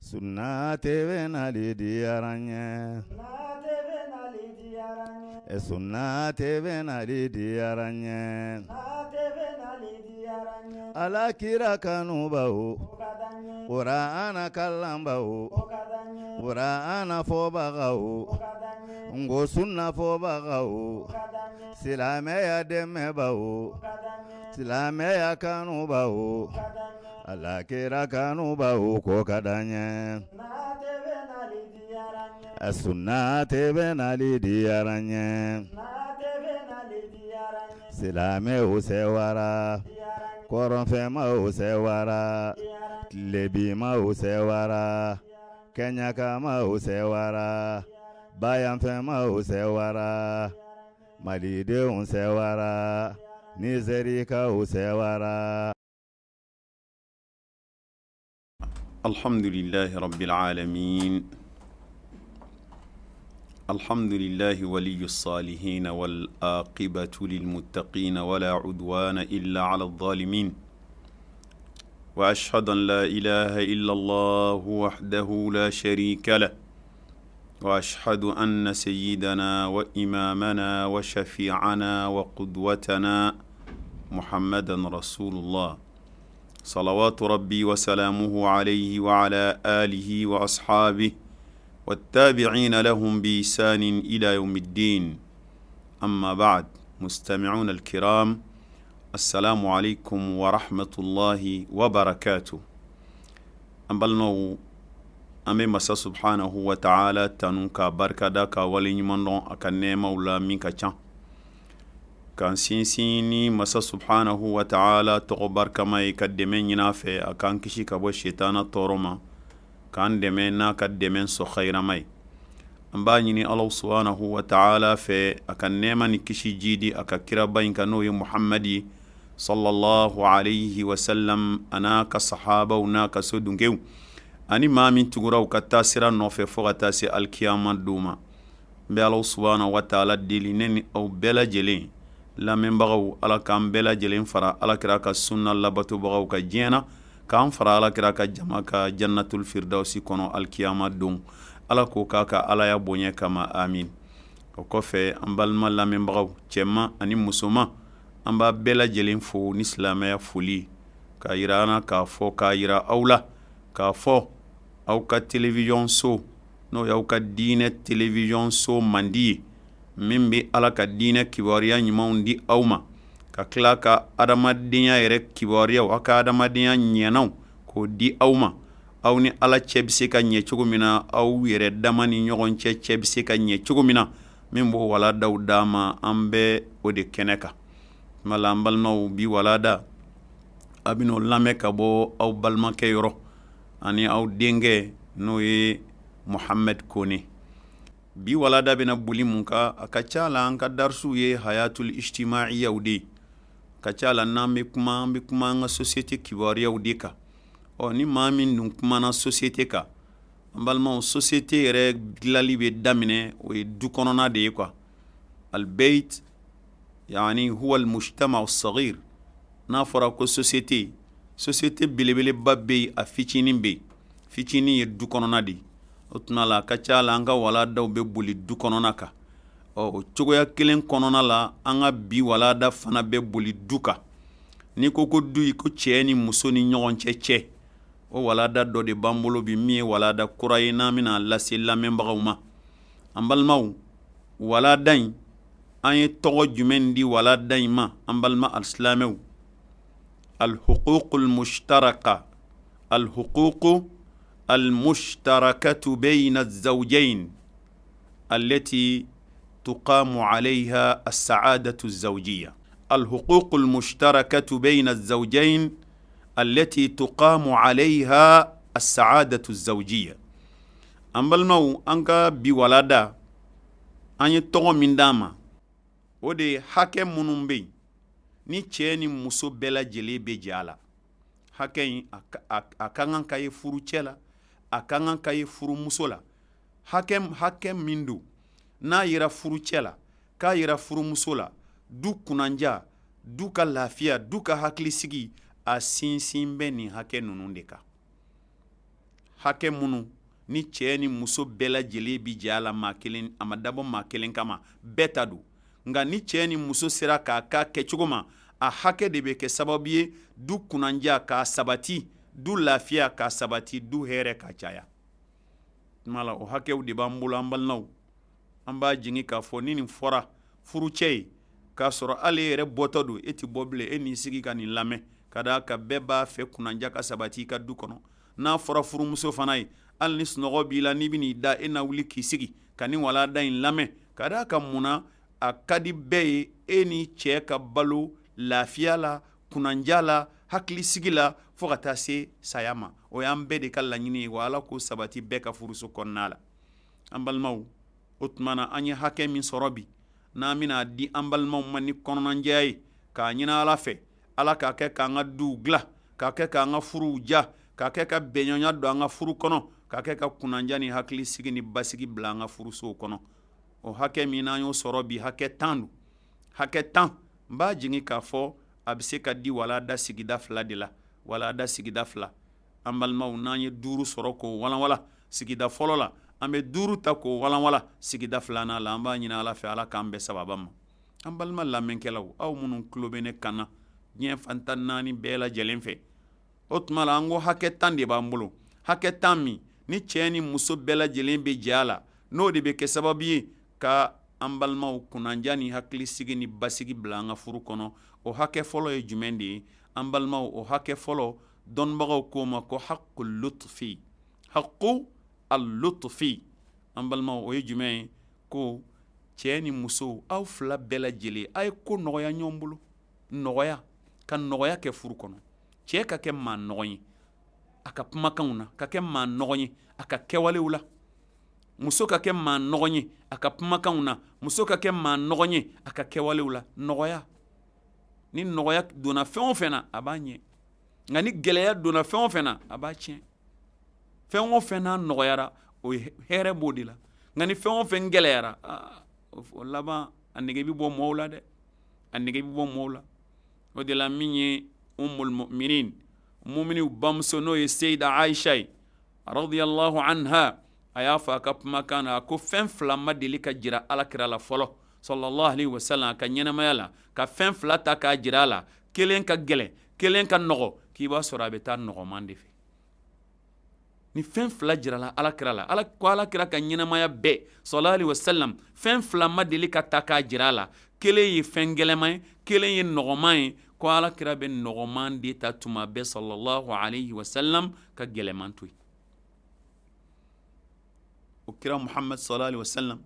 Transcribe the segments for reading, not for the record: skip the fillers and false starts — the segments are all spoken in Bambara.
Sunna TV nali diyara n ye. Sunna TV nali diyara n ye. Ala kira kanubaw, Kurana kalanbaw, Kurana fɔbagaw, n ko sunna fɔbagaw, silamɛya dɛmɛbaw, silamɛya kanubaw, Ala kira kanubaw ko ka d'an ye. Sunna TV nali diyara n ye. Silamɛw sewara, kɔrɔnfɛmaw sewara, tilebinmaw sewara, kɛɲɛkamaw sewara, bayanfɛmaw sewara, malidenw sewara, nizɛrikaw sewara. Alhamdulilahi rabbil alamin alhamdulilahi waliyu salihina wal aqibatu lil muttaqina wala udwana illa ala zalimin wa ashhadu an la ilaha illa Allah wahdahu la sharika lah wa ashhadu anna sayyidana wa imamana wa shafi'ana wa qudwatana muhammadan rasulullah Salawatu rabbi wa salamuhu alayhi wa ala alihi wa ashabihi wattabi'ina lahum bi ihsanin ila yawmiddin amma ba'd mustami'una alkiram assalamu alaykum wa rahmatullahi wa barakatuh an balimaw an bɛ masa subhanahu wa ta'ala tanu k'a barikada k'a waleɲuman dɔn a ka nɛɛmaw la min ka ca K'an sinsin ni masa subhanahu wa ta'ala tɔgɔ barikama ye ka dɛmɛ ɲini a fɛ a k'an kisi ka bɔ sitana tɔɔrɔ ma k'an dɛmɛ n'a ka dɛmɛ sɔn hayirama ye an b'a ɲini ala subhanahu wa ta'ala fɛ a ka nɛɛma ni kisi jidi a ka kiraba in kan n'o ye muhamadi sallallahu alayhi wa sallam a n'a ka sahabaw n'a ka so dunkew ani maa min tugura u ka taasira nɔfɛ fo ka taa se alikiyama don ma N bɛ ala subhanahu wa ta'ala deli ne ni aw bɛɛ lajɛlen lamɛnbagaw ala k'an bɛɛ lajɛlen fara ala kira ka sunna labatobagaw kan diɲɛ na k'an fara ala kira ka jama kan jannatul firidawusi kɔnɔ alikiyama don ala k'o k'a ka alaya bonya kama amin o kɔfɛ an balima lamɛnbagaw cɛman ani musoman an b'a bɛɛ lajɛlen fo ni silamɛya foli k'a jira an na k'a fɔ k'a jira aw la k'a fɔ aw ka télévision so n'o y'aw ka diinɛ télévision so mandi ye min bɛ ala ka diinɛ kibaruya ɲumanw di aw ma ka tila ka adamadenya yɛrɛ kibaruyaw aw ka adamadenya ɲɛnaw k'o di aw ma aw ni ala cɛ bɛ se ka ɲɛ cogo min na aw yɛrɛ dama ni ɲɔgɔn cɛ cɛ bɛ se ka ɲɛ cogo min na min b'o waladaw d'an ma an bɛ o de kɛnɛ kan tuma la an balimaw bi walada a bɛn'o lamɛn ka bɔ aw balimakɛ yɔrɔ ani aw denkɛ n'o ye Mohamed Kone bi walada bɛna boli mun kan a ka ca la an ka darisiw ye hayatul ijtimaiyaw de ye ka ca la n'an bɛ kuma an bɛ kuma an ka société kibaruyaw de kan ɔ ni maa min dun kumana société kan an balimaw société yɛrɛ dilanli bɛ daminɛ o ye du kɔnɔna de ye quoi albeit yani huwa almujtama saghir n'a fɔra ko société société belebeleba bɛ yen a fitinin bɛ yen fitinin ye du kɔnɔna de ye o tuma la a ka ca la an ka waladaw bɛ boli du kɔnɔna kan ɔ o cogoya kelen kɔnɔna la an ka bi walada fana bɛ boli du kan n'i ko ko du i ko cɛ ni muso ni ɲɔgɔn cɛ cɛ o walada dɔ de b'an bolo bi min ye walada kura ye n'an bɛna lase lamɛnbagaw ma an balimaw walada in an ye tɔgɔ jumɛn di walada in ma an balima alisilamɛw alhuququl mushtaraka alhuququ almushtarakatu bayna zawjayn allati tuqamu alayha as-sa'adatu az-zawjiyya alhuququl mushtarakatu bayna az-zawjayn allati tuqamu alayha as-sa'adatu az-zawjiyya an balimaw an ka bi walada an ye tɔgɔ min d'a ma o de ye hakɛ minnu bɛ yen ni cɛ ni muso bɛɛ lajɛlen bɛ jɛ a la hakɛ in a ka kan ka ye furu cɛ la a ka kan ka ye furumuso la hakɛ min don n'a yera furu cɛ la k'a yera furumuso la du kunnandiya du ka lafiya du ka hakilisigi a sinsin bɛ nin hakɛ ninnu de kan. Hakɛ minnu ni cɛ ni muso bɛɛ lajɛlen bi jɛ a la, maa kelen a ma dabɔ maa kelen kama, bɛɛ ta don. Nka ni cɛ ni muso sera k'a k'a kɛcogo ma, a hakɛ de bɛ kɛ sababu ye du kunnandiya k'a sabati, du lafiya k'a sabati, du hɛrɛ ka caya. Tuma la, o hakɛw de b'an bolo, an balimaw. An b'a jigi k'a fɔ ni nin fɔra furucɛ ye, k'a sɔrɔ ale yɛrɛ bɔtɔ don, e tɛ bɔ bilen, e n'i sigi ka nin lamɛn, ka d'a kan bɛɛ b'a fɛ kunnandiya ka sabati i ka du kɔnɔ. N'a fɔra furumuso fana ye, hali ni sunɔgɔ b'i la, n'i bɛn'i da, e na wuli k'i sigi ka nin walada in lamɛn, ka d'a kan mun na a ka di bɛɛ ye e ni cɛ ka balo lafiya la, kunnandiya la, hakilisigi la, fo ka taa se saya ma. O y'an bɛɛ de ka laɲini ye, wa Ala k'o sabati bɛɛ ka furuso kɔnɔna la. An balimaw, o tuma na, an ye hakɛ min sɔrɔ bi, n'an bɛna di an balimaw ma ni kɔnɔnajɛya ye, k'a ɲini Ala fɛ, Ala k'a kɛ k'an ka duw dilan, k'a kɛ k'an ka furuw diya, k'a kɛ ka bɛnɲɔgɔnya don an ka furu kɔnɔ, k'a kɛ ka kunnandiya ni hakilisigi ni basigi bila an ka furusow kɔnɔ. O hakɛ min n'an y'o sɔrɔ bi, hakɛ 10 don. Hakɛ 10, n b'a jigin k'a fɔ a bɛ se ka di walada sigida fila de la. Walada sigida fila, an balimaw, n'an ye duuru sɔrɔ k'o walanwala sigida fɔlɔ la, an bɛ duuru ta k'o walanwala sigida filanan la. An b'a ɲini Ala fɛ, Ala k'an bɛɛ sababa ma. An balima lamɛnkɛlaw, aw minnu tulo bɛ ne kan na diɲɛ fan 14 bɛɛ lajɛlen fɛ, o tuma la, an ko hakɛ 10 de b'an bolo. Hakɛ 10 min ni cɛ ni muso bɛɛ lajɛlen bɛ jɛ a la, n'o de bɛ kɛ sababu ye ka an balimaw kunnandiya ni hakilisigi ni basigi bila an ka furu kɔnɔ. O hakɛ fɔlɔ ye jumɛn de ye, an balimaw? O hakɛ fɔlɔ, dɔnnibagaw k'o ma ko haqqu lutfi, haqqu al-lutfi. An balimaw, o ye jumɛn ye? Ko cɛ ni muso, aw fila bɛɛ lajɛlen, a ye ko nɔgɔya ɲɔgɔn bolo. Nɔgɔya, ka nɔgɔya kɛ furu kɔnɔ. Cɛ ka kɛ maa nɔgɔ ye a ka kumakanw na, ka kɛ maa nɔgɔ ye a ka kɛwalew la. Muso ka kɛ maa nɔgɔ ye a ka kumakanw na, muso ka kɛ maa nɔgɔ ye a ka kɛwalew la. Nɔgɔya, ni nɔgɔya donna fɛn o fɛn na, a b'a ɲɛ. Nka ni gɛlɛya donna fɛn o fɛn na, a b'a tiɲɛ. Fɛn o fɛn n'a nɔgɔyara, o ye hɛrɛ b'o de la. Nka ni fɛn o fɛn gɛlɛyara, o laban, a nege bɛ bɔ mɔgɔw la dɛ, a nege bɛ bɔ mɔgɔw la. O de la, min ye umul muminin, muminiw bamuso, n'o ye Seyida Ayisa ye radiyallahu anha, a y'a fɔ a ka kumakan na, a ko fɛn fila ma deli ka jira Ala kira la fɔlɔ sallallahu alaihi wasallam a ka ɲɛnamaya la, ka fɛn fila ta k'a jira a la, kelen ka gɛlɛn, kelen ka nɔgɔ, k'i b'a sɔrɔ a bɛ taa nɔgɔman de fɛ. Ni fɛn fila jirala Ala kira la, Ala ko Ala kira ka ɲɛnamaya bɛɛ sallallahu alaihi wasallam, fɛn fila ma deli ka ta k'a jira a la, kelen ye fɛn gɛlɛman ye, kelen ye nɔgɔman ye, ko Ala kira bɛ nɔgɔman de ta tuma bɛɛ sallallahu alaihi wasallam, ka gɛlɛman to yen. O kira Muhammad sallallahu alaihi wasallam,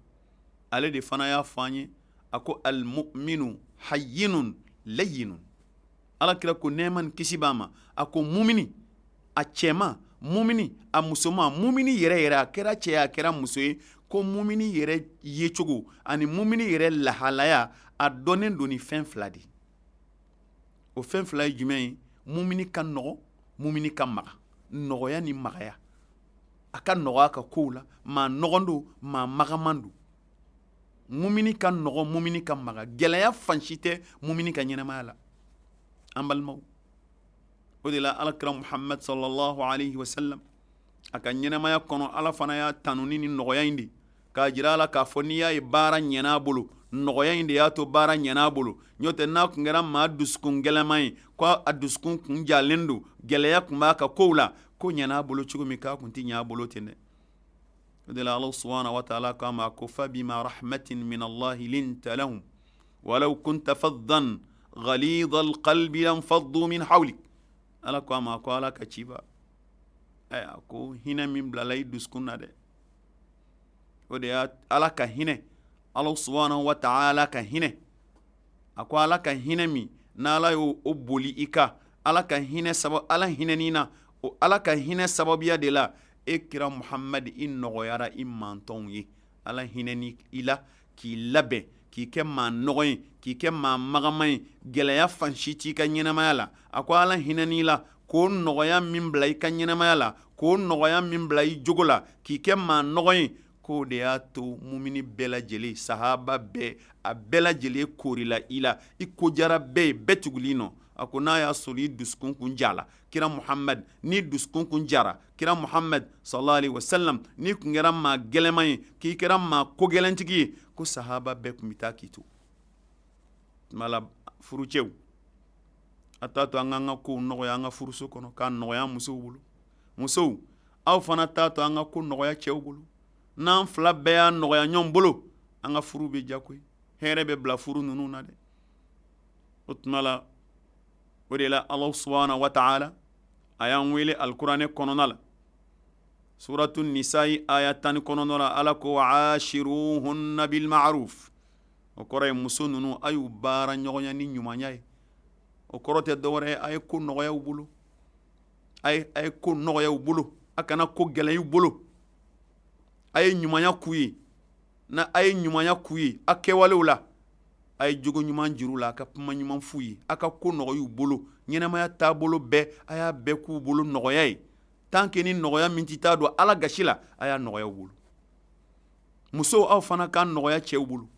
ale de fana y'a fɔ an ye, a ko almuminu hayyinun layyinun. Ala kira ko, nɛɛma ni kisi b'a ma, a ko mumini a cɛman, mumini a musoman, mumini yɛrɛ yɛrɛ, a kɛra cɛ, a kɛra muso ye, ko mumini yɛrɛ yecogo ani mumini yɛrɛ lahalaya, a dɔnnen don ni fɛn fila de. O fɛn fila ye jumɛn ye? Mumini ka nɔgɔ, mumini ka maga. Nɔgɔya ni magaya, a ka nɔgɔ a ka kow la, maa nɔgɔn don, maa magaman don. Mumini ka nɔgɔ, mumini ka maga, gɛlɛya fan si tɛ mumini ka ɲɛnamaya la, an balimaw. O de la, Alakira Muhamad sallallahu alaihi wasallam, a ka ɲɛnamaya kɔnɔ, Ala fana y'a tanu ni nɔgɔya in de, k'a jira a la k'a fɔ n'i y'a ye baara ɲɛna a bolo, nɔgɔya in de y'a to baara ɲɛna a bolo. N'o tɛ, n'a tun kɛra maa dusukun gɛlɛman ye, ko a dusukun kun jalen don, gɛlɛya tun b'a ka kow la, ko ɲɛna a bolo cogo min, k'a kun tɛ ɲɛ a bolo ten dɛ. O de la, Ala subhanahu wa ta'ala k'a ma ko fabima rahmatin min Allahi linta lahum walaw kunta faddan ghalidha alqalbi lanfaddu min hawlik. Ala ko a ma ko Ala ka ciba, a ko hinɛ min bilala i dusukun na dɛ, o de y'a Ala ka hinɛ, Ala subhanahu wa ta'ala ka hinɛ. A ko Ala ka hinɛ min n'Ala y'o o boli i kan, Ala ka hinɛ sababu, Ala hinɛni na, o Ala ka hinɛ sababuya de la, e kira Muhamad, i nɔgɔyara i mantɔnw ye. Ala hinɛni i la k'i labɛn k'i kɛ maa nɔgɔ ye, k'i kɛ maa magaman ye, gɛlɛya fan si t'i ka ɲɛnamaya la. A ko Ala hinɛni la k'o nɔgɔya min bila i ka ɲɛnamaya la, k'o nɔgɔya min bila i jogo la, k'i kɛ maa nɔgɔ ye, k'o de y'a to mumini bɛɛ lajɛlen, sahaba bɛɛ, a bɛɛ lajɛlen koorila i la, i ko jara bɛɛ ye, bɛɛ tugul'i nɔ. A ko n'a y'a sɔrɔ i dusukun kun jala, kira Muhamad, n'i dusukun kun jara, kira Muhamad sallallahu alaihi wasallam, n'i kun kɛra maa gɛlɛman ye, k'i kɛra maa kogɛlɛntigi ye, ko sahaba bɛɛ kun bɛ taa k'i to. Tuma la furucɛw, a t'a to an k'an ka kow nɔgɔya an ka furuso kɔnɔ, k'a nɔgɔya an musow bolo. Musow, aw fana t'a to an ka ko nɔgɔya cɛw bolo. N'an fila bɛɛ y'a nɔgɔya ɲɔgɔn bolo, an ka furu bɛ diya koyi. Hɛrɛ bɛ bila furu ninnu na dɛ. O tuma la, o de la Ala subahana wa taala a y'an wele alikuranɛ kɔnɔna la, suratu nisayi aya 19 la, Ala ko wa ashiruhunna bil ma'ruf. O kɔrɔ ye muso ninnu a y'u baara ɲɔgɔnya ni ɲumanya ye. O kɔrɔ tɛ dɔwɛrɛ ye, a ye ko nɔgɔya u bolo, a ye ko nɔgɔya u bolo, a kana ko gɛlɛya u bolo, a ye ɲumanya k'u ye. Na a ye ɲumanya k'u ye a kɛwalew la, a ye jogo ɲuman jir'u la, a ka kuma ɲuman f'u ye, a ka ko nɔgɔya u bolo, ɲɛnamaya taabolo bɛɛ a y'a bɛɛ k'u bolo nɔgɔya ye. Tant que ni nɔgɔya min tɛ taa don Ala gasi la, a y'a nɔgɔya u bolo. Musow, aw fana k'a nɔgɔya cɛw bolo.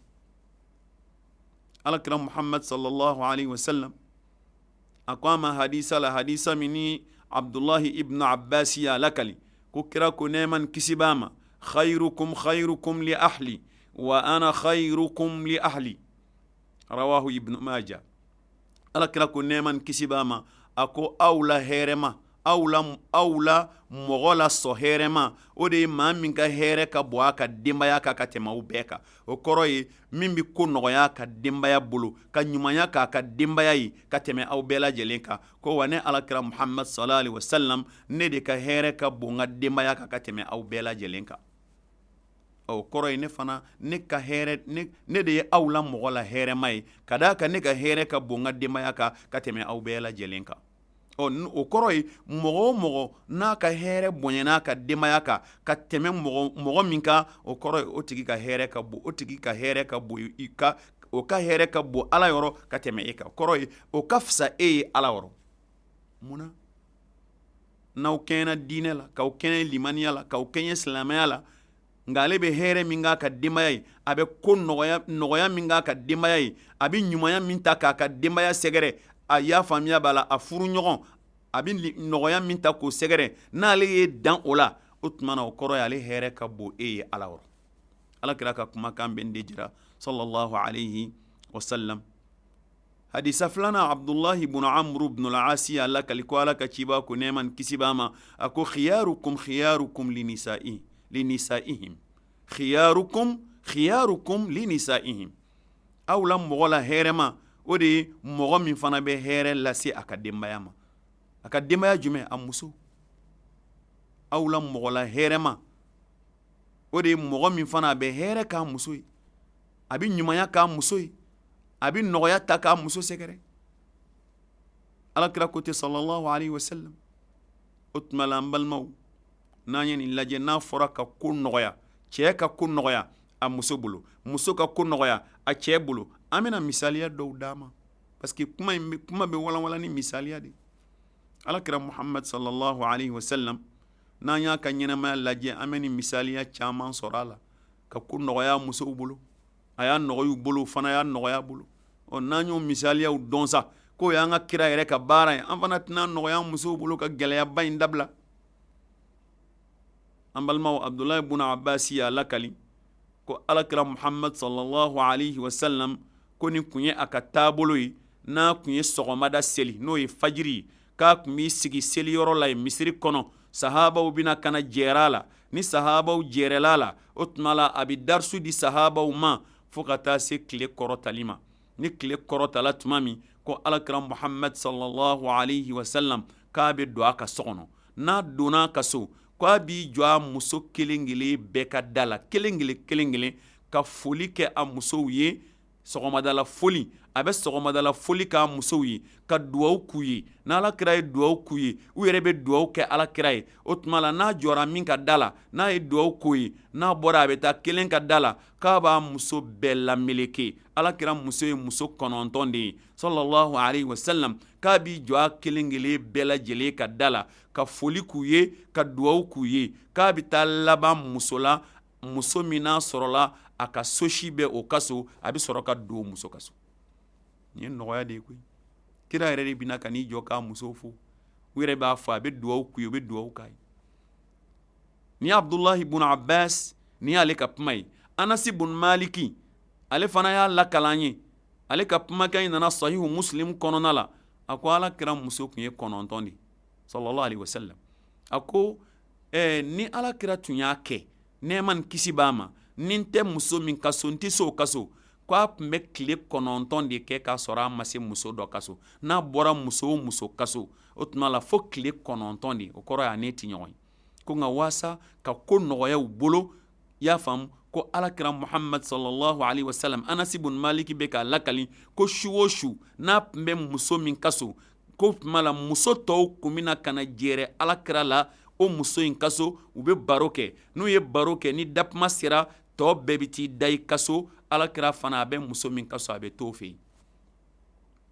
Ala kira Muhammad sallallahu alaihi wasallam a ko a ma hadisa la, hadisa min ni Abdulahi ibn Abbas y'a lakali, ko kira ko nɛɛma ni kisi b'a ma, khayrukum khayrukum li ahli wa ana khayrukum li ahli, rawahu ibn Majah. Ala kira ko nɛɛma ni kisi b'a ma, a ko aw la hɛrɛma, aw la, aw la mɔgɔ la sɔn hɛrɛma, o de ye maa min ka hɛrɛ ka bon a ka denbaya kan ka tɛmɛ aw bɛɛ kan. O kɔrɔ ye min bɛ ko nɔgɔya a ka denbaya bolo, ka ɲumanya k'a ka denbaya ye ka tɛmɛ aw bɛɛ lajɛlen kan. Ko wa ne alakira Muhammad sallallahu alaihi wasallam, ne de ka hɛrɛ ka bon n ka denbaya kan ka tɛmɛ aw bɛɛ lajɛlen kan. O kɔrɔ ye ne fana, ne ka hɛrɛ, ne de ye aw la mɔgɔ la hɛrɛma ye, ka d'a kan ne ka hɛrɛ ka bon n ka denbaya kan ka tɛmɛ aw bɛɛ lajɛlen kan. Ɔ, o kɔrɔ ye mɔgɔ o mɔgɔ n'a ka hɛrɛ bonyana a ka denbaya kan ka tɛmɛ mɔgɔ min kan, o kɔrɔ ye o tigi ka hɛrɛ ka bon, o tigi ka hɛrɛ ka bon i ka, o ka hɛrɛ ka bon Ala yɔrɔ ka tɛmɛ e kan. O kɔrɔ ye o ka fisa e ye Ala yɔrɔ. Mun na n'aw kɛɲɛna diinɛ la, k'aw kɛɲɛ limaniya la, k'aw kɛɲɛ silamɛya la, nka ale bɛ hɛrɛ min k'a ka denbaya ye, a bɛ ko nɔgɔya min k'a ka denbaya ye, a bɛ ɲumanya min ta k'a ka denbaya sɛgɛrɛ, a y'a faamuya b'a la, a furu ɲɔgɔn, a bɛ nɔgɔya min ta k'o sɛgɛrɛ, n'ale ye dan o la, o tuma na o kɔrɔ ye ale hɛrɛ ka bon e ye Ala yɔrɔ. Ala kira ka kumakan bɛ nin de jira sallallahu alayhi wa sallam. Hadisa filanan, Abdulahi bun Amru bun al-Asi y'a lakali ko Ala ka ciba ko nɛɛma ni kisi b'a ma, a ko khiyarukum khiyarukum li nisaihim, khiyarukum khiyarukum li nisaihim. Aw la mɔgɔ la hɛrɛma, o de ye mɔgɔ min fana bɛ hɛrɛ lase a ka denbaya ma. A ka denbaya jumɛn? A muso. Aw la mɔgɔ la hɛrɛma, o de ye mɔgɔ min fana a bɛ hɛrɛ k'a muso ye, a bɛ ɲumanya k'a muso ye, a bɛ nɔgɔya ta k'a muso sɛgɛrɛ. Ala kira ko ten sallallahu alaihi wasallam. O tuma la an balimaw, n'an ye nin lajɛ, n'a fɔra ka ko nɔgɔya, cɛ ka ko nɔgɔya a muso bolo, muso ka ko nɔgɔya a cɛ bolo, an bɛna misaliya dɔw d'a ma, parce que kuma in kuma bɛ walanwalan ni misaliya de. Ala kira Muhammad sallallahu alaihi wasallam, n'an y'a ka ɲɛnamaya lajɛ, an bɛ nin misaliya caman sɔrɔ a la, ka ko nɔgɔya musow bolo, a y'a nɔgɔya u bolo, fana y'a nɔgɔya bolo. Ɔ, n'an y'o misaliyaw dɔn sa, k'o y'an ka kira yɛrɛ ka baara ye, an fana tɛna nɔgɔya musow bolo ka gɛlɛyaba in dabila. An balimaw, Abdulayi bun Abbas y'a lakali ko alakira Muhammad sallallahu alaihi wasallam ko nin kun ye a ka taabolo ye. N'a kun ye sɔgɔmada seli, n'o ye fajiri ye, k'a kun b'i sigi seliyɔrɔ la yen misiri kɔnɔ, sahabaw bɛna ka na jɛra a la. Ni sahabaw jɛrɛla a la, o tuma la a bɛ darisu di sahabaw ma fo ka taa se tile kɔrɔtali ma. Ni tile kɔrɔtala tuma min, ko alakira Muhammad sallallahu alaihi wasallam k'a bɛ don a ka so kɔnɔ. N'a donna a ka so, k'a b'i jɔ a muso kelen kelen bɛɛ ka da la, kelen kelen kelen kelen, ka foli kɛ a musow ye, sɔgɔmadala foli. A bɛ sɔgɔmadala foli k'a musow ye, ka duwawu k'u ye. N'ala kira ye duwawu k'u ye, u yɛrɛ bɛ duwawu kɛ ala kira ye. O tuma la n'a jɔra min ka da la, n'a ye duwawu k'o ye, n'a bɔra a bɛ taa kelen ka da la, k'a b'a muso bɛɛ lameleke. Ala kira muso ye muso 9 de ye sallallahu alaihi wasallam. K'a b'i jɔ a kelen kelen bɛɛ lajɛlen ka da la, ka foli k'u ye, ka duwawu k'u ye, k'a bɛ taa laban muso la, muso min n'a sɔrɔla a ka sosi bɛ o ka so, a bɛ sɔrɔ ka don muso ka so. Nin ye nɔgɔya de ye koyi. Kira yɛrɛ de bɛna ka n'i jɔ k'a musow fo. U yɛrɛ b'a fɔ, a bɛ dugawu k'u ye, u bɛ dugawu k'a ye. Ni Abdulahi bun Abbas, ni y'ale ka kuma ye. Anasi bun Maliki, ale fana y'a lakali an ye. Ale ka kumakan in nana Sahihu Muslim kɔnɔna la. A ko Ala kira muso tun ye 9 de ye, sallallahu alaihi wasallam. A ko ni Ala kira tun y'a kɛ, nɛɛma ni kisi b'a ma, ni n tɛ muso min ka so, n tɛ se o ka so, ko a tun bɛ tile 9 de kɛ k'a sɔrɔ a ma se muso dɔ ka so. N'a bɔra muso o muso ka so, o tuma la fo tile 9 de, o kɔrɔ ye a ne tɛ ɲɔgɔn ye. Ko nka waasa ka ko nɔgɔya u bolo, i y'a faamu, ko Ala kira Muhamad sallallahu alaihi wasallam, Anasi bun Maliki bɛ k'a lakali ko su o su n'a tun bɛ muso min ka so, ko tuma la muso tɔw tun bɛ na ka na jɛrɛ Ala kira la o muso in ka so, u bɛ baro kɛ. N'u ye baro kɛ, ni dakuma sera, tɔ bɛɛ bɛ t'i da i ka so. Ala kira fana, a bɛ muso min ka so, a bɛ t'o fɛ yen.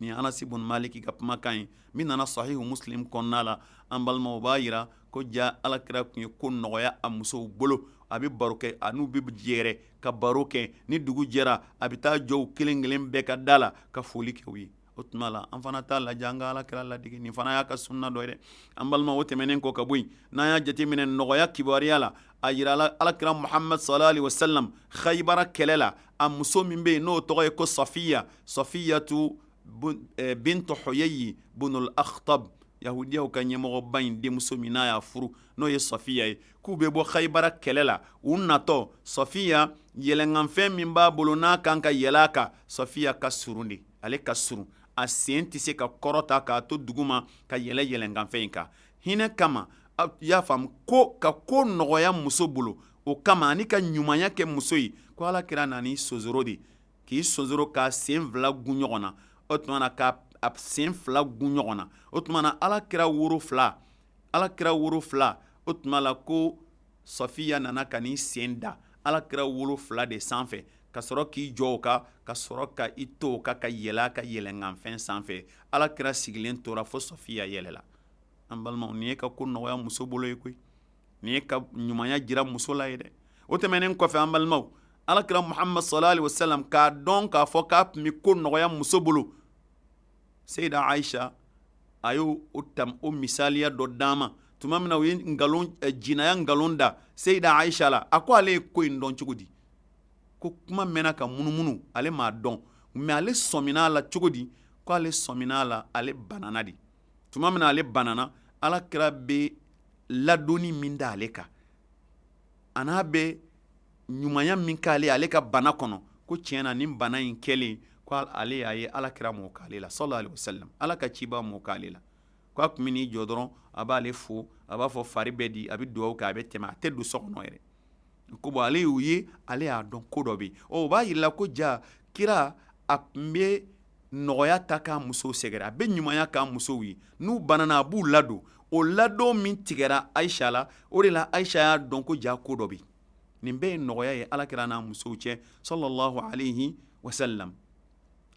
Nin Anasi bun Maliki ka kumakan ye min nana Sahihu Muslim kɔnɔna la. An balimaw, o b'a yira ko ja Ala kira tun ye ko nɔgɔya a musow bolo. A bɛ baro kɛ, a n'u bɛ jɛrɛ ka baro kɛ. Ni dugu jɛra, a bɛ taa jɔ u kelen kelen bɛɛ ka da la ka foli kɛ u ye. O tuma la, an fana t'a lajɛ an ka Ala kira ladege. Nin fana y'a ka sunna dɔ ye dɛ, an balima. O tɛmɛnen kɔ ka bɔ yen, n'an y'a jateminɛ nɔgɔya kibaruya la, a yirala Ala kira Muhamad sallallahu alaihi wasallam, Khaybara kɛlɛ la, a muso min bɛ yen n'o tɔgɔ ye ko Safiya, Safiyatu bintu Huyayi bunul Akhtab, yahudiyaw ka ɲɛmɔgɔba in denmuso min n'a y'a furu, n'o ye Safiya ye, k'u bɛ bɔ Khaybara kɛlɛ la, u natɔ, Safiya yɛlɛnkanfɛn min b'a bolo n'a kan ka yɛlɛ a kan, Safiya ka surun de, ale ka surun, a sen tɛ se ka kɔrɔta k'a to duguma ka yɛlɛ yɛlɛnkanfɛn in kan. Hinɛ kama, i y'a faamu, ko ka ko nɔgɔya muso bolo, o kama ani ka ɲumanya kɛ muso ye, ko Ala kira nan'i sonsoro de, k'i sonsoro k'a sen fila gun ɲɔgɔn na. O tuma na, k'a sen fila gun ɲɔgɔn na, o tuma na Ala kira woro fila, Ala kira woro fila, o tuma la ko Safiya nana ka n'i sen da Ala kira woro fila de sanfɛ, ka sɔrɔ k'i jɔ o kan, ka sɔrɔ ka i to o kan ka yɛlɛ a ka yɛlɛnkanfɛn sanfɛ. Ala kira sigilen tora fo Safiya yɛlɛla. An balimaw, nin ye ka ko nɔgɔya muso bolo ye koyi, nin ye ka ɲumanya jira muso la ye dɛ. O tɛmɛnen kɔfɛ, an balimaw, Ala kira Muhamad sallallahu alaihi wasallam k'a dɔn k'a fɔ k'a tun bɛ ko nɔgɔya muso bolo, Seyida Ayisa a y'o tam o misaliya dɔ d'an ma. Tuma min na u ye nkalon, jinaya nkalon da Seyida Ayisa la, a ko ale ye ko in dɔn cogo di? Ko kuma mɛnna ka munumunu, ale m'a dɔn, mais ale sɔmina a la cogo di? Ko ale sɔmina a la, ale banana de. Tuma min na ale banana, Ala kira bɛ ladonni min da ale kan, a n'a bɛ ɲumanya min k'ale ale ka bana kɔnɔ, ko tiɲɛ na, nin bana in kɛlen ko ale y'a ye Ala kira m'o k'ale la, sallallahu alaihi wasallam, Ala ka ciba m'o k'ale la. Ko a tun bɛ n'i jɔ dɔrɔn, a b'ale fo, a b'a fɔ fari bɛ di, a bɛ dugawu kɛ, a bɛ tɛmɛ, a tɛ don so kɔnɔ yɛrɛ. Ko bon, ale y'o ye, ale y'a dɔn ko dɔ bɛ yen. Ɔ, o b'a yira ko ja kira a tun bɛ nɔgɔya ta k'a musow sɛgɛrɛ, a bɛ ɲumanya k'a musow ye. N'u banana, a b'u ladon. O ladon min tigɛra Ayisa la, o de la Ayisa y'a dɔn ko ja ko dɔ bɛ yen. Nin bɛɛ ye nɔgɔya ye Ala kira n'a musow cɛ, sallallahu alaihi wasallam.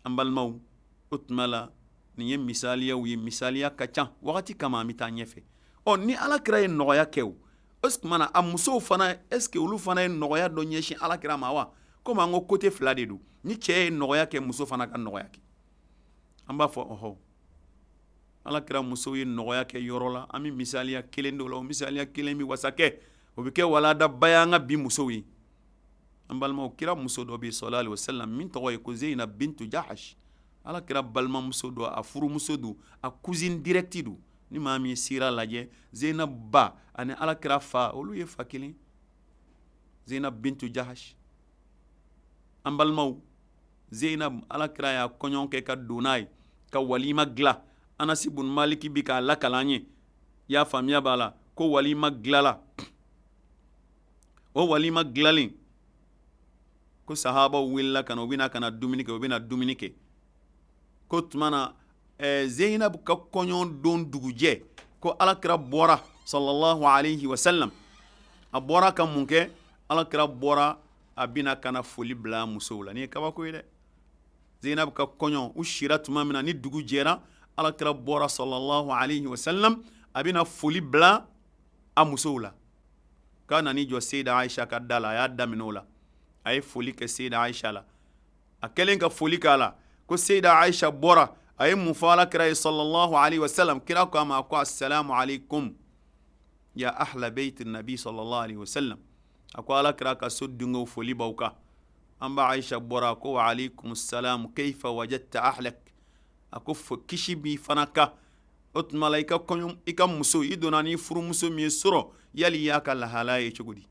An balimaw, o tuma la nin ye misaliyaw ye, misaliya ka ca. Wagati kama, an bɛ taa ɲɛfɛ. Ɔ, ni Ala kira ye nɔgɔya kɛ, o o tuma na a musow fana, est ce que olu fana ye nɔgɔya dɔ ɲɛsin Ala kira ma wa? Komi an ko côté fila de don, ni cɛ ye nɔgɔya kɛ, muso fana ka nɔgɔya kɛ. An b'a fɔ ɔhɔ, Ala kira musow ye nɔgɔya kɛ yɔrɔ la. An bɛ misaliya kelen dɔ la, o misaliya kelen bɛ wasa kɛ, o bɛ kɛ waladaba ye an ka bi musow ye. An balimaw, kira muso dɔ bɛ yen, sallallahu alaihi wasallam, min tɔgɔ ye ko Zeyina bintu Jahash. Ala kira balimamuso don, a furumuso don, a cousine directe don. Ni maa min ye sira lajɛ, Zeyina ba ani Ala kira fa, olu ye fa kelen. Zeyina bintu Jahash, an balimaw, Zeyina, Ala kira y'a kɔɲɔ kɛ ka don n'a ye ka walima dilan. Anasi bun Maliki bi k'a lakala an ye, i y'a faamuya b'a la, ko walima dilala. O walima dilalen, ko sahabaw wulila ka na, u bɛna ka na dumuni kɛ, u bɛna dumuni kɛ. Ko tuma na Zeyinabu ka kɔɲɔ don dugujɛ, ko Ala kira bɔra, sallallahu alaihi wasallam. A bɔra ka mun kɛ? Ala kira bɔra, a bɛna ka na foli bila musow la. Nin ye kabako ye dɛ. Zeyinabu ka kɔɲɔ, u sira tuma min na, ni dugu jɛra, Ala kira bɔra, sallallahu alaihi wasallam, a bɛna foli bila a musow la. K'a nan'i jɔ Seyida Ayisa ka da la, a y'a daminɛ o la, a ye foli kɛ Seyida Ayisa la. A kɛlen ka foli k'a la, ko Seyida Ayisa bɔra, A ye mun fɔ ala kira ye sallallahu alaihi wasallam? Kira ko a ma ko assalamu alaikum ya ahla beyti nabi sallallahu alaihi wasallam. A ko ala kira ka so dungew, foli b'aw kan. An ba Aisha bɔra ko wa alaikum salam, kayfa wajadta ahlak? A ko fo kisi b'i fana kan. O tuma la, i ka kɔɲɔ, i ka muso, i donna ni furumuso min ye sɔrɔ, yali i y'a ka lahala ye cogo di?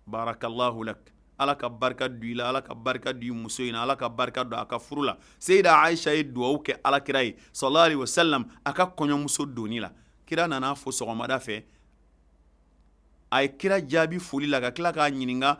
Barakallahu lak, ala ka barika don i la, ala ka barika don i muso in na, ala ka barika don a ka furu la. Seyida Aisha ye duwawu kɛ alakira ye sallallahu alaihi wasallam a ka kɔɲɔmuso donni la. Kira nana fo sɔgɔmada fɛ, a ye kira jaabi foli la ka tila k'a ɲininka: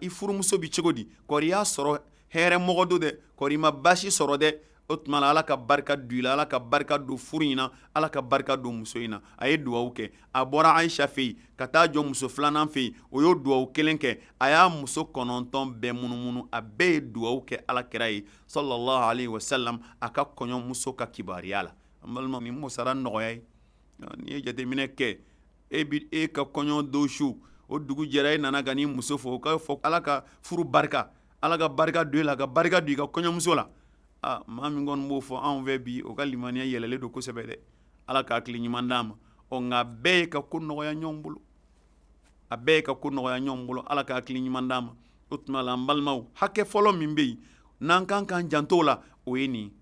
i furumuso bi cogo di? Kɔri y'a sɔrɔ hɛrɛ mɔgɔ don dɛ? Kɔri ma baasi sɔrɔ dɛ? O tuma la, ala ka barika don i la, ala ka barika don furu in na, ala ka barika don muso in na. A ye duwawu kɛ. A bɔra Aisha fɛ yen ka taa jɔ muso filanan fɛ yen, o y'o duwawu kelen kɛ. A y'a muso 9 bɛɛ munumunu, a bɛɛ ye duwawu kɛ ala kira ye sallallahu alaihi wasallam a ka kɔɲɔmuso ka kibaruya la. An balima, nin musara nɔgɔya ye. N'i ye jateminɛ kɛ, e bi e ka kɔɲɔ don su, o dugu jɛra, e nana ka n'i muso fo, o k'a fɔ ala ka furu barika, ala ka barika don e la, ka barika don i ka kɔɲɔmuso la. Aa, maa min kɔni b'o fɔ anw fɛ bi, o ka limaniya yɛlɛlen don kosɛbɛ dɛ. Ala ka hakili ɲuman d'an ma. Ɔ, nka bɛɛ ye ka ko nɔgɔya ɲɔgɔn bolo, a bɛɛ ye ka ko nɔgɔya ɲɔgɔn bolo. Ala ka hakili ɲuman d'an ma. O tuma la, an balimaw, hakɛ fɔlɔ min bɛ yen n'an kan k'an janto o la, o ye nin: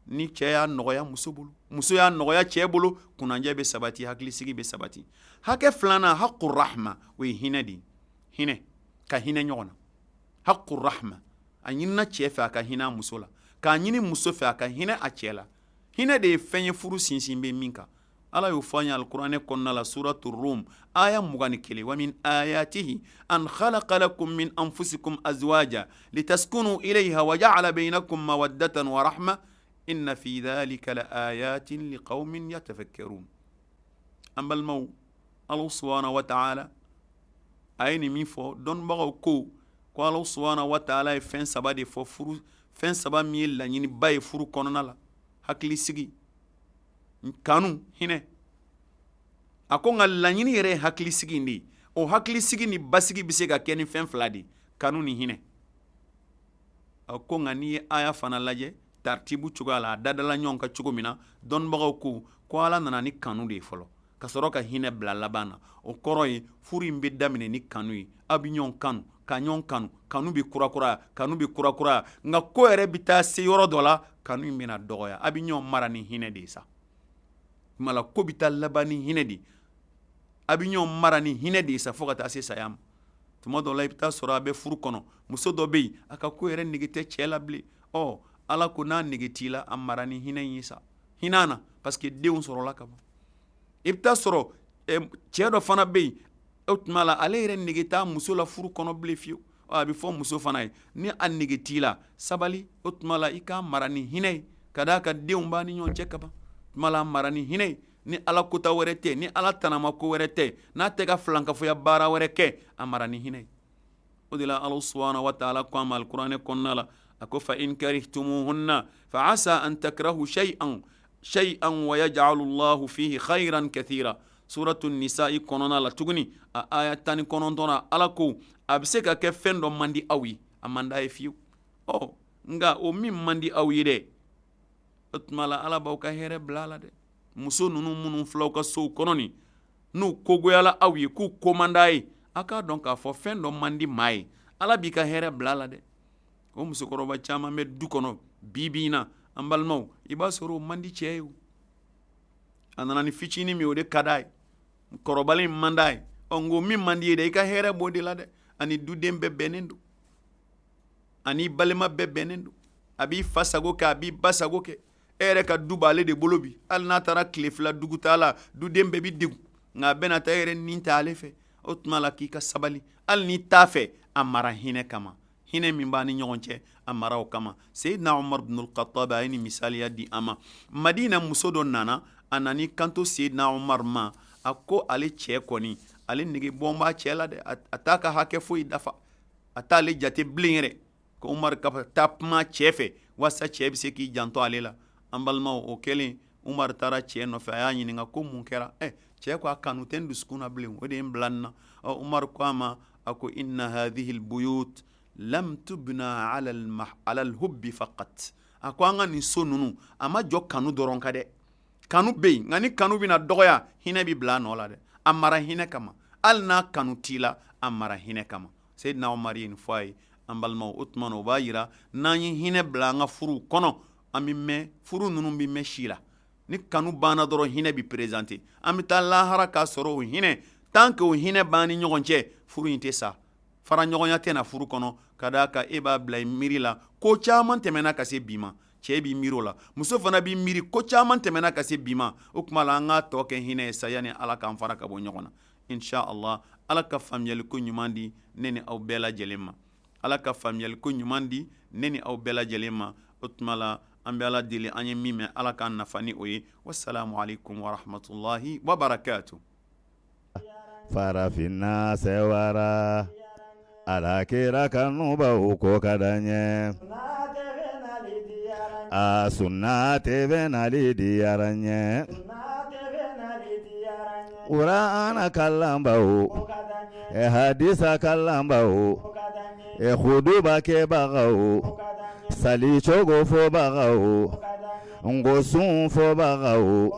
ni cɛ y'a nɔgɔya muso bolo, muso y'a nɔgɔya cɛ bolo, kunnajɛ bɛ sabati, hakilisigi bɛ sabati. Hakɛ filanan, haqqu rahma, o ye hinɛ de ye. Hinɛ, ka hinɛ ɲɔgɔn na, haqqu rahma. A ɲinina cɛ fɛ a ka hinɛ a muso la, k'a ɲini muso fɛ a ka hinɛ a cɛ la. Hinɛ de ye fɛn ye furu sinsin bɛ min kan. Ala y'o fɔ an ye alikuranɛ kɔnɔna la, suratu Rum, aya 21: wa min ayatihi an khalaqa lakum min anfusikum azwaja litaskunu ilayha wa ja'ala bainakum mawaddatan wa rahma, inna fi dhalika la ayatin liqaumin yatafakkarun. An balimaw, Ala subhanahu wa ta'ala a ye nin min fɔ, dɔnnibagaw ko ko Ala subhanahu wa ta'ala ye fɛn saba de fɔ furu, fɛn saba min ye laɲiniba ye furu kɔnɔna la: hakilisigi, kanu, hinɛ. A ko nka laɲini yɛrɛ ye hakilisigi in de ye. O hakilisigi ni basigi bɛ se ka kɛ ni fɛn fila de ye, kanu ni hinɛ. A ko nka n'i ye aya fana lajɛ tartibu cogoya la, a dadala ɲɔgɔn kan cogo min na, dɔnnibagaw ko ko Ala nana ni kanu de ye fɔlɔ, ka sɔrɔ ka hinɛ bila laban na. O kɔrɔ ye, furu in bɛ daminɛ ni kanu ye. Aw bɛ ɲɔgɔn kanu, ka ɲɔgɔn kanu, kanu bɛ kurakuraya, kanu bɛ kurakuraya, nka ko yɛrɛ bɛ taa se yɔrɔ dɔ la, kanu in bɛna dɔgɔya. A bɛ ɲɔgɔn mara ni hinɛ de ye sa. Tuma la, ko bɛ taa laban ni hinɛ de ye. A bɛ ɲɔgɔn mara ni hinɛ de ye sa, fo ka taa se saya ma. Tuma dɔ la, i bɛ taa sɔrɔ a bɛ furu kɔnɔ, muso dɔ bɛ yen, a ka ko yɛrɛ nege tɛ cɛ la bilen. Ɔ, Ala ko n'a nege t'i la, a mara ni hinɛ in ye sa, hinɛ na, parce que denw sɔrɔla ka ban. I bɛ taa sɔrɔ cɛ dɔ fana bɛ yen, o tuma la, ale yɛrɛ nege t'a muso la furu kɔnɔ bilen fiyewu. A bɛ fɔ muso fana ye, ni a nege t'i la, sabali. O tuma la, i k'a mara ni hinɛ ye, ka d'a kan denw b'a ni ɲɔgɔn cɛ ka ban. Tuma la, a mara ni hinɛ ye. Ni Ala kota wɛrɛ tɛ, ni Ala tanama ko wɛrɛ tɛ, n'a tɛ ka filankafoya baara wɛrɛ kɛ, a mara ni hinɛ ye. O de la, Ala subhanahu wa ta'ala ko a ma alikuranɛ kɔnɔna la, a ko fa in karihtumuhunna fa asa an takrahu shay'an shay'an wa yaj'alu Allahu fihi khayran kathira. Suratu Nisa'i kɔnɔna la tuguni, a aya 19 na, Ala ko a bɛ se ka kɛ fɛn dɔ man di aw ye, a man d'a ye fiyewu. Ɔ, nka o min man di aw ye dɛ, o tuma la, Ala b'aw ka hɛrɛ bila a la dɛ. Muso ninnu minnu filaw ka sow kɔnɔ nin, n'u kogoyala aw ye k'u ko man d'a ye, a k'a dɔn k'a fɔ fɛn dɔ man di maa ye, Ala b'i ka hɛrɛ bila a la dɛ. O musokɔrɔba caman bɛ du kɔnɔ bi bi in na, an balimaw, i b'a sɔrɔ o man di cɛ ye. A nana ni fitinin min, o de ka d'a ye, kɔrɔbalen man d'a ye. Ɔ, n ko min man di ye dɛ, i ka hɛrɛ b'o de la dɛ. Ani duden bɛɛ bɛnnen don, ani balima bɛɛ bɛnnen don, a b'i fa sago kɛ, a b'i ba sago kɛ. E yɛrɛ ka du b'ale de bolo bi. Hali n'a taara tile 2 dugu t'a la, duden bɛɛ bɛ degun, nka a bɛna taa, e yɛrɛ nin ta ale fɛ. O tuma la, k'i ka sabali, hali n'i t'a fɛ, a mara hinɛ kama. Hinɛ min b'a ni ɲɔgɔn cɛ, a mara o kama. Seyidina Umar ibn al-Khattab a ye nin misaliya di an ma. Madina muso dɔ nana, a nana kanto Seyidina Umar ma, a ko ale cɛ kɔni, ale nege bɔn b'a cɛ la dɛ, a t'a ka hakɛ foyi dafa, a t'ale jate bilen yɛrɛ. Ko Umar ka taa kuma cɛ fɛ walasa cɛ bɛ se k'i janto ale la. An balimaw, o kɛlen, Umar taara cɛ nɔfɛ, a y'a ɲininka ko mun kɛra? Ɛ, cɛ ko a kanu tɛ n dusukun na bilen, o de ye n bila nin na. Ɔ, Umar ko a ma, a ko inna hadhihi albuyut lam tubna ala alhubbi faqat. A ko an ka nin so ninnu, a ma jɔ kanu dɔrɔn kan dɛ. Kanu bɛ yen, nka ni kanu bɛna dɔgɔya, hinɛ bɛ bila a nɔ la dɛ. A mara hinɛ kama, hali n'a kanu t'i la, a mara hinɛ kama. Seyidina Umaru ye nin fɔ a ye. An balimaw, o tuma na, o b'a jira n'an ye hinɛ bila an ka furuw kɔnɔ, an bɛ mɛn, furu ninnu bɛ mɛn si la. Ni kanu banna dɔrɔn, hinɛ bɛ présenter. An bɛ taa lahara k'a sɔrɔ o hinɛ, tant que o hinɛ b'an ni ɲɔgɔn cɛ, furu in tɛ sa. Fara ɲɔgɔnya tɛ na furu kɔnɔ, ka d'a kan e b'a bila i miiri la ko caman tɛmɛna ka se bi ma. Cɛ b'i miiri o la, muso fana b'i miiri ko caman tɛmɛna ka se bi ma. O tuma la, an k'a tɔ kɛ hinɛ ye sa, yanni Ala k'an fara ka bɔ ɲɔgɔn na, inshallah. Ala ka faamuyaliko ɲuman di ne ni aw bɛɛ lajɛlen ma. Ala ka faamuyaliko ɲuman di ne ni aw bɛɛ lajɛlen ma. O tuma la, an bɛ Ala deli, an ye min mɛn, Ala k'an nafa ni o ye. Wasalamu alaikum warahmatullahi wabarakatuh. Farafinna sɛwara, Ala kira kanubaw ko ka d'an ye. A sunna TV nali diyara n ye. Kurana kalanbaw, hadisa kalanbaw, huduba kɛbagaw, sali cogo fɔbagaw, n ko sun fɔbagaw.